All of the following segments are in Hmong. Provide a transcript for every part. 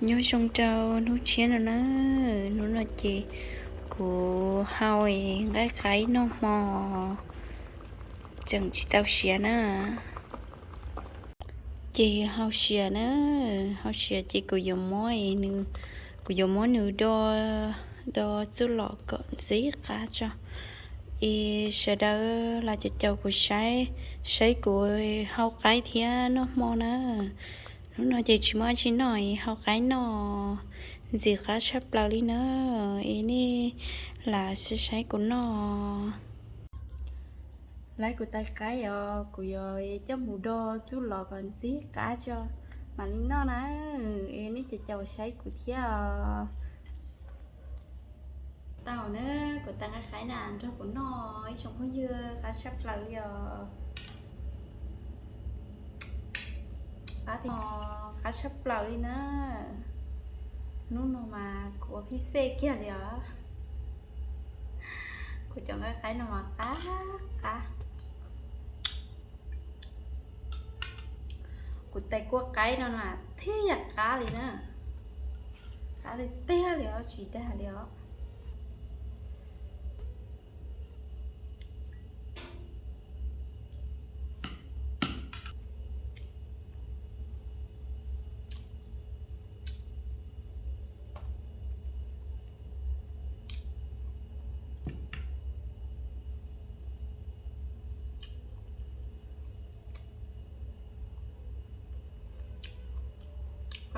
Nyob zoo rau hnub tshiab no na, hnub no ces kuv hau nqaij qaib noj hmo, tseem tsis tau siav na. Ces hau siav na, hau siav ces kuv yuav muab, kuv yuav muab nws do, do txuj lom kom ntxim qab tso. Es sawv daws los caum caum kuv saib, saib kuv hau qaib thiab noj hmo na. Hnub no ces tsis muaj dab tsi noj, hau qaib noj ntxim qab tshaj plaws li na. Es nej lam saib saib kuv noj. Lawv kuv tais qaib os, kuv yuav coj mus do txuj lom kom ntxim qab tso mam li noj na. Es nej caum caum saib kuv thiab os. Tau na, kuv tais nqaij qaib na nrog kuv noj ib tsoom phooj ywg, qab tshaj plaws li os. Qab, qab tshaj plaws li na. Hnub no mas kuv ua phij xej kiag li os. Kuv cov nqaij qaib no mas qab qab. Kuv tais kua qaib no mas thiab yam qab li na. Qab li tiag li os, tsis dag li os.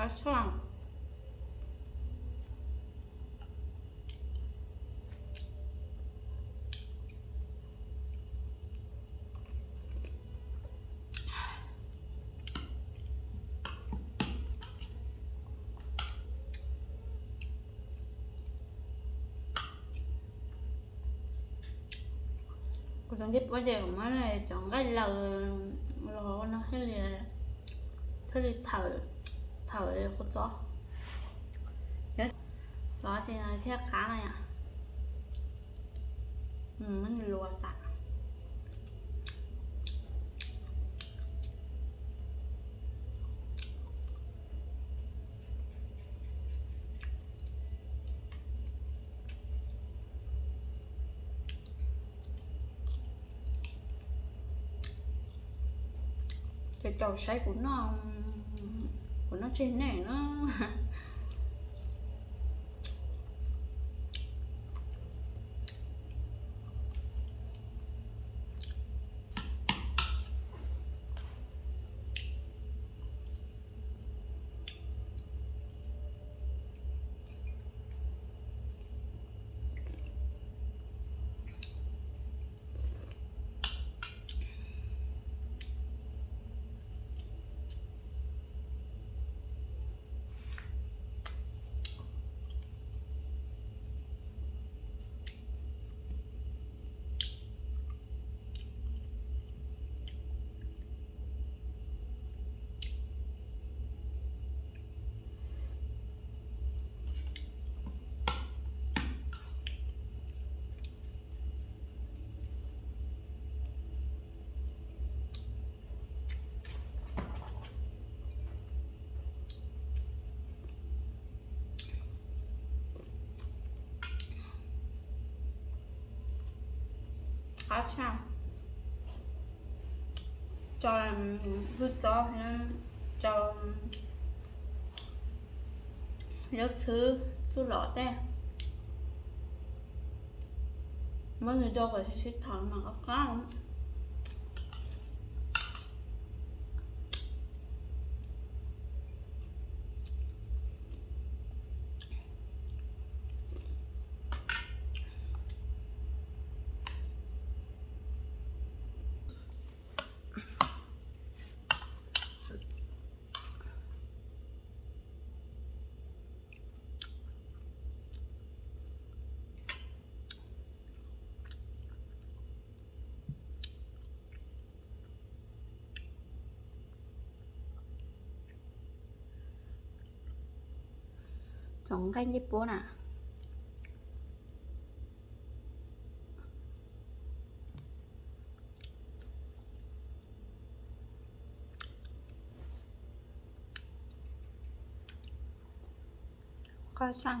Qab tshaj. Kuv cov ncej puab ces kuv muab cov nqaij laws los ua no thiaj li, thiaj li thawm, thawm qhov txob. Los ces thiaj qab no yom. Muab nws luas tas. Caum caum saib kuv noj, kuv noj tseg nej na. Qab tshaj. Tso hwj txob, tso zaub txhwb, txuj lom tej, muab nws do kom sib sib thaum mas qab qab. Cov nqaij ncej puab na. Paj xaj.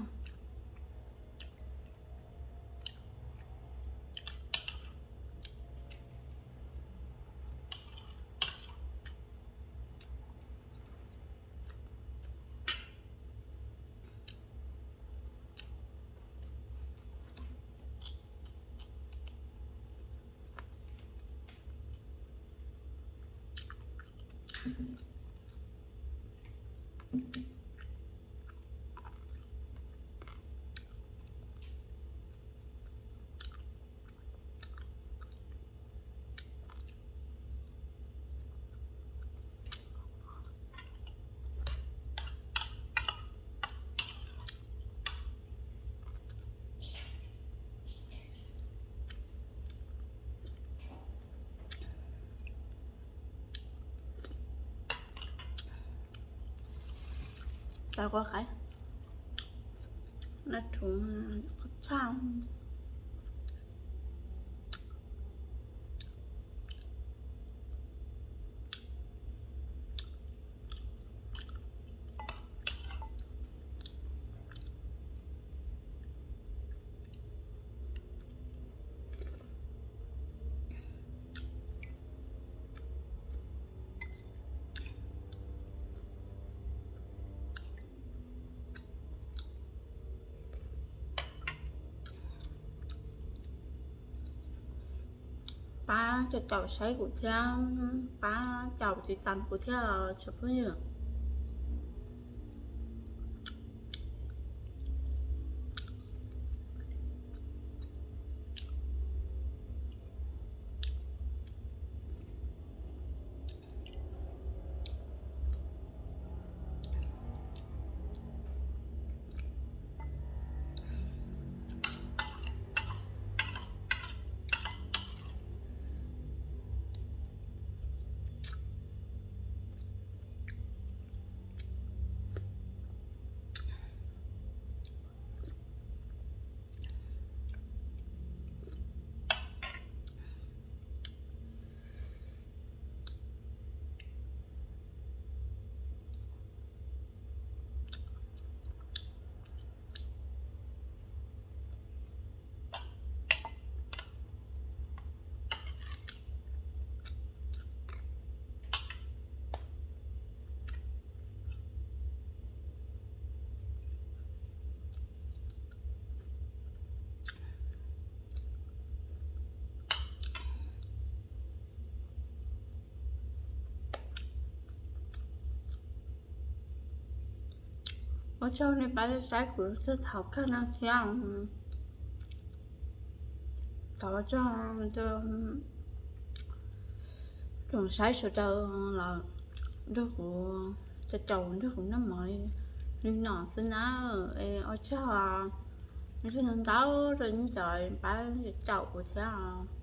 Tau qua qais, naj rhuv qhov tshaj. Pab caum caum saib kuv thiab, pab caum tiv tas kuv thiab tsoom phooj ywg. Ua tsaug nej pab saib kuv txog thaum kawg no thiab. Thov ua tsaug tsoom saib sawv daws los nrog kuv, caum caum nrog kuv noj mov li no xwb na. Ua tsaug ntau rau nej cov pab caum kuv thiab.